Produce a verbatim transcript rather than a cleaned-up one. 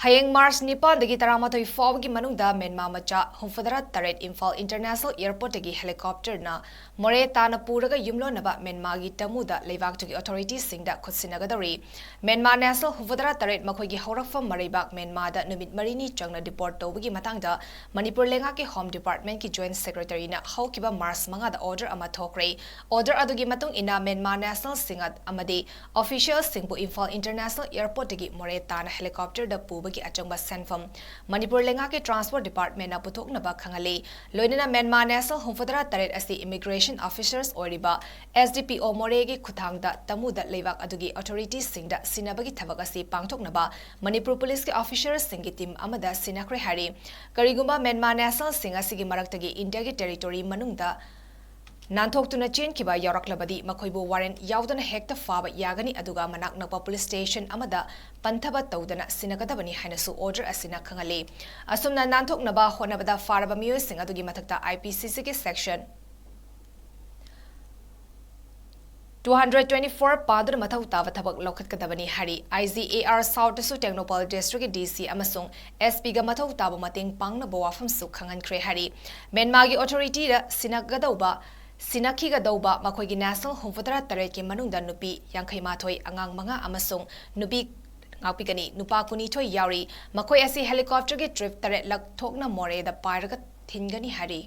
ꯍꯌꯦꯡ ꯃꯥꯔꯆ ꯅꯤꯄꯥꯟꯗꯒꯤ ꯇꯔꯥꯃꯥꯊꯣꯏ ꯐꯥꯎꯕꯒꯤ ꯃꯅꯨꯡꯗ ꯃ꯭ꯌꯥꯟꯃꯥꯔ ꯃꯆꯥ ꯍꯨꯝꯐꯨꯇꯔꯥ ꯇꯔꯦꯠ ꯏꯝꯐꯥꯜ ꯏꯟꯇꯔꯅꯦꯁꯅꯦꯜ ꯑꯦꯌꯔꯄꯣꯔꯠꯇꯒꯤ ꯍꯦꯂꯤꯀꯣꯞꯇꯔꯅ ꯃꯣꯔꯦ ꯇꯥꯟꯅ ꯄꯨꯔꯒ ꯌꯨꯝꯂꯣꯟꯅꯕ ꯃ꯭ꯌꯥꯟꯃꯥꯔꯒꯤ ꯇꯃꯨꯗ ꯂꯩꯕꯥꯛꯇꯨꯒꯤ ꯑꯣꯊꯣꯔꯤꯇꯤꯁꯤꯡꯗ ꯈꯨꯠꯁꯤꯟꯅꯒꯗꯧꯔꯤ꯫ ꯃ꯭ꯌꯥꯟꯃꯥꯔ ꯅꯦꯁꯅꯦꯜ ꯍꯨꯝꯐꯨꯇꯔꯥ ꯇꯔꯦꯠ ꯃꯈꯣꯏꯒꯤ ꯍꯧꯔꯛꯐꯝ ꯃꯔꯩꯕꯥꯛ ꯃ꯭ꯌꯥꯟꯃꯥꯔꯗ ꯅꯨꯃꯤꯠ ꯃꯔꯤꯅꯤ ꯆꯪꯅ ꯗꯤꯄꯣꯔꯠ ꯇꯧꯕꯒꯤ ꯃꯇꯥꯡꯗ ꯃꯅꯤꯄꯨꯔ ꯂꯩꯉꯥꯛꯀꯤ ꯍꯣꯝ ꯗꯤꯄꯥꯔꯠꯃꯦꯟꯠꯀꯤ ꯖꯣꯏꯟꯠ ꯁꯦꯀ꯭ꯔꯦꯇꯔꯤꯅ ꯍꯧꯈꯤꯕ ꯃꯥꯔꯆ ꯃꯉꯥꯗ ꯑꯣꯔꯗꯔ ꯑꯃ ꯊꯣꯛꯈ꯭ꯔꯦ꯫ ꯑꯣꯔꯗꯔ ꯑꯗꯨꯒꯤ ꯃꯇꯨꯡ ꯏꯟꯅ ꯃ꯭ꯌꯥꯟꯃꯥꯔ ꯅꯦꯁꯅꯦꯜꯁꯤꯡ ꯑꯃꯗꯤ ꯑꯣꯐꯤꯁꯤꯌꯦꯜꯁꯤꯡꯕꯨ ꯏꯝꯐꯥꯜ ꯏꯟꯇꯔꯅꯦꯁꯅꯦꯜ ꯑꯦꯌꯔꯄꯣꯔꯠꯇꯒꯤ ꯃꯣꯔꯦ ꯇꯥꯟꯅ ꯍꯦꯂꯤꯀꯣꯞꯇꯔꯗ ꯄꯨꯕꯒꯤ ꯑꯆꯪꯕ ꯁꯦꯟꯐꯝ ꯃꯅꯤꯄꯨꯔ ꯂꯩꯉꯥꯛꯀꯤ ꯇ꯭ꯔꯥꯟꯁꯄꯣꯔꯠ ꯗꯤꯄꯥꯔꯠꯃꯦꯟꯠꯅ ꯄꯨꯊꯣꯛꯅꯕ ꯈꯪꯍꯜꯂꯤ꯫ ꯂꯣꯏꯅꯅ ꯃ꯭ꯌꯥꯟꯃꯥꯔ ꯅꯦꯁꯅꯦꯜ ꯍꯨꯝꯐꯨꯇꯔꯥ ꯇꯔꯦꯠ ꯑꯁꯤ ꯏꯃꯤꯒ꯭ꯔꯦꯁꯟ ꯑꯣꯐꯤꯁꯔꯁ ꯑꯣꯏꯔꯤꯕ ꯑꯦꯁ ꯗꯤ ꯄꯤ ꯑꯣ ꯃꯣꯔꯦꯒꯤ ꯈꯨꯠꯊꯥꯡꯗ ꯇꯃꯨꯗ ꯂꯩꯕꯥꯛ ꯑꯗꯨꯒꯤ ꯑꯣꯊꯣꯔꯤꯇꯤꯁꯤꯡꯗ ꯁꯤꯟꯅꯕꯒꯤ ꯊꯕꯛ ꯑꯁꯤ ꯄꯥꯡꯊꯣꯛꯅꯕ ꯃꯅꯤꯄꯨꯔ ꯄꯨꯂꯤꯁꯀꯤ ꯑꯣꯐꯤꯁꯔꯁꯤꯡꯒꯤ ꯇꯤꯝ ꯑꯃꯗ ꯁꯤꯟꯅꯈ꯭ꯔꯦ ꯍꯥꯏꯔꯤ꯫ ꯀꯔꯤꯒꯨꯝꯕ ꯃ꯭ꯌꯥꯟꯃꯥꯔ ꯅꯦꯁꯅꯦꯜꯁꯤꯡ ꯑꯁꯤꯒꯤ ꯃꯔꯛꯇꯒꯤ ꯏꯟꯗꯤꯌꯥꯒꯤ ꯇꯦꯔꯤꯇꯣꯔꯤ ꯃꯅꯨꯡꯗ ꯅꯥꯟꯊꯣꯛꯇꯨꯅ ꯆꯦꯟꯈꯤꯕ ꯌꯥꯎꯔꯛꯂꯕꯗꯤ ꯃꯈꯣꯏꯕꯨ ꯋꯥꯔꯦꯟꯠ ꯌꯥꯎꯗꯅ ꯍꯦꯛꯇ ꯐꯥꯕ ꯌꯥꯒꯅꯤ, ꯑꯗꯨꯒ ꯃꯅꯥꯛ ꯅꯛꯄ ꯄꯨꯂꯤꯁ ꯁ꯭ꯇꯦꯁꯟ ꯑꯃꯗ ꯄꯟꯊꯕ ꯇꯧꯗꯅ ꯁꯤꯟꯅꯒꯗꯕꯅꯤ ꯍꯥꯏꯅꯁꯨ ꯑꯣꯔꯗꯔ ꯑꯁꯤꯅ ꯈꯪꯍꯜꯂꯤ꯫ ꯑꯁꯨꯝꯅ ꯅꯥꯟꯊꯣꯛꯅꯕ ꯍꯣꯠꯅꯕꯗ ꯐꯥꯔꯕ ꯃꯤꯑꯣꯏꯁꯤꯡ ꯑꯗꯨꯒꯤ ꯃꯊꯛꯇ ꯑꯥꯏ ꯄꯤ ꯁꯤ ꯁꯤꯒꯤ section two hundred twenty four ꯄꯥꯗꯨꯅ ꯃꯊꯧ ꯇꯥꯕ ꯊꯕꯛ ꯂꯧꯈꯠꯀꯗꯕꯅꯤ ꯍꯥꯏꯔꯤ꯫ ꯑꯥꯏ ꯖꯤ ꯑꯦ ꯑꯥꯔ ꯁꯥꯎꯠꯇꯁꯨ ꯇꯦꯡꯅꯧꯄꯜ ꯗꯤꯁꯇ꯭ꯔꯤꯛꯀꯤ ꯗꯤ ꯁꯤ ꯑꯃꯁꯨꯡ ꯑꯦꯁ ꯄꯤꯒ ꯃꯊꯧ ꯇꯥꯕ ꯃꯇꯦꯡ ꯄꯥꯡꯅꯕ ꯋꯥꯐꯝꯁꯨ ꯈꯪꯍꯟꯈ꯭ꯔꯦ ꯍꯥꯏꯔꯤ꯫ ꯃ꯭ꯌꯥꯟꯃꯥꯔꯒꯤ ꯑꯣꯊꯣꯔꯤꯇꯤꯗ ꯁꯤꯟꯅꯒꯗꯧꯕ, ꯁꯤꯟꯅꯈꯤꯒꯗꯧꯕ ꯃꯈꯣꯏꯒꯤ ꯅꯦꯁꯅꯦꯜ ꯍꯨꯝꯐꯨꯇꯔꯥ ꯇꯔꯦꯠꯀꯤ ꯃꯅꯨꯡꯗ ꯅꯨꯄꯤ ꯌꯥꯡꯈꯩ ꯃꯥꯊꯣꯏ, ꯑꯉꯥꯡ ꯃꯉꯥ ꯑꯃꯁꯨꯡ ꯅꯨꯄꯤ ꯉꯥꯛꯄꯤꯒꯅꯤ꯫ ꯅꯨꯄꯥ ꯀꯨꯟꯅꯤꯊꯣꯏ ꯌꯥꯎꯔꯤ꯫ ꯃꯈꯣꯏ ꯑꯁꯤ ꯍꯦꯂꯤꯀꯣꯞꯇꯔꯒꯤ ꯇ꯭ꯔꯤꯞ ꯇꯔꯦꯠꯂꯛ ꯊꯣꯛꯅ ꯃꯣꯔꯦꯗ ꯄꯥꯏꯔꯒ ꯊꯤꯟꯒꯅꯤ ꯍꯥꯏꯔꯤ꯫